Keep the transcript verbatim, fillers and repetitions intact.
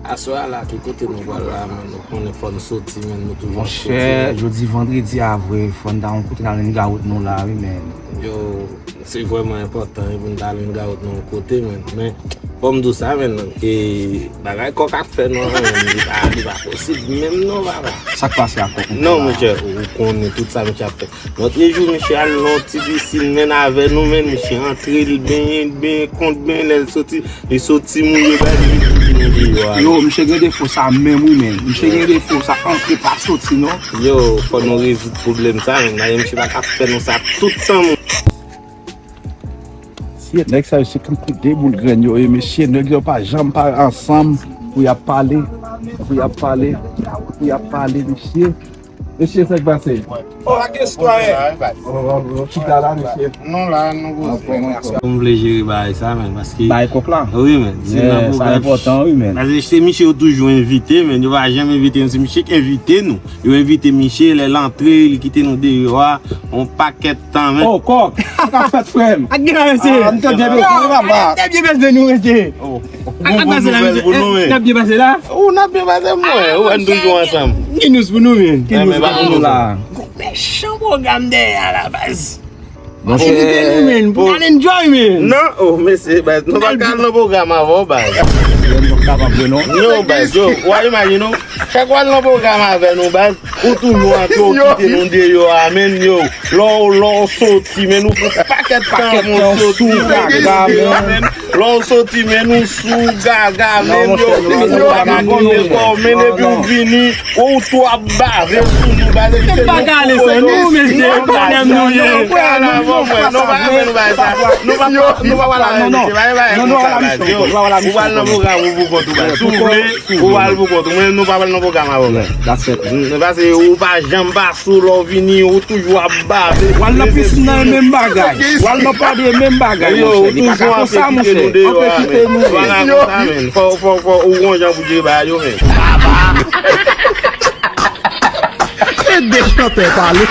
Aswè a la, ki kote nou pral la, menn? Ou konnen fò n soti, menn, nou toujou ap soti, menn. Monchè, jodi vandredi a vre, fò n ta yon kote n al hangout nou la, wi, menn. Yo, se vrèman enpòtan, wi, pou n ta al hangout nou yon kote, menn. Men, fò m di w sa, menn, e, bagay kòk ap fè nou an, menn, li pa, li pa posib menm non, papa. Sa k pase ak kòk nou la? Non, monchè, ou konnen tout sa misye ap fè. Lòt jou, misye al nan ti pisin, menn, avè nou, menn, misye antre, li benyen, li benyen kont benyen, lè l soti, li soti mouye, bay li tout moun deyò a. Yo, misye gen defo sa menm, wi, menn. Misye gen defo sa, antre pa soti, non. Yo, fò nou rezoud pwoblèm sa, menn. Misye pa ka fè nou sa tout tan, moun. Mesye, nèg sa yo se kankou de boul grenn yo ye, mesye, nèg yo pa janm pa ansanm pou y ap pale, pou y ap pale, pou y ap pale, mesye. Mesye, sa k pase? Oh, pa gen istwa, eh. Oh, oh, oh, chita la, mesye. Non, la, nou poze. Mwen vle jere bagay sa, menn, paske bagay kòk la? Wi, menn. Se nan sa pwogram enpòtan, wi, menn. Paske se misye yo toujou envite, menn. Yo pa janm envite nou. Se misye k envite nou. Yo envite misye, lè l antre, li kite nou deyò a. On pakèt tan, menn. Oh, kòk! Sa k ap fèt, frè m? Ak gen la, mesye. Ah, nou te byen bezwen nou, papa. Nou te byen bezwen nou, mesye. Oh, ak bon, bon nouvèl pou nou, menn. N ap byen pase la? Ou n ap byen pase, mwen. Ou wè n toujou ansanm. Ki news pou nou, menn? Ki news pou nou la? Mechan pwogram dèyè a la, baz. Envite nou, menn, pou n al enjoy, menn. Non, oh, mesye, baz, nou pa ka al nan pwogram avè w, baz. Yo, nou kapab vre, non? Non, baz, yo, w a imajine w, chak w al nan pwogram avè nou, baz, ou toujou antre, ou kite nou deyò a, menn, yo. Lè w, lè w soti, menn, ou fè pakèt tan pou w soti, ou kite nou deyò a, menn. Lè w soti, menn, ou sou gaga, menn, yo. Ou pa ka konnen kò w, menn, epi w vini, ou tou ap bave sou nou, baz, epi se nou k poko yo. Nou pa ka fè nou bagay sa. Nou pa, nou pa pral avè misye, pa gen bagay konsa, baz, yo. Ou pral nan pwogram ou pou kont ou, baz. Si w vle, ou pral pou kont ou. Mwen, nou pa pral nan pwogram avè w, baz. That's it. N-, paske ou pa janm pa sou, lè w vini, ou toujou ap bave. W al nan pisin nan, e menm bagay. W al nan padi, e menm bagay, monchè. Li pa ka konsa, monchè. Anpe kite nou, menn. Li pa ka konsa, menn. Fò, fò, fò, ou gon jan pou jere bagay yo, menn. E de chantè pale.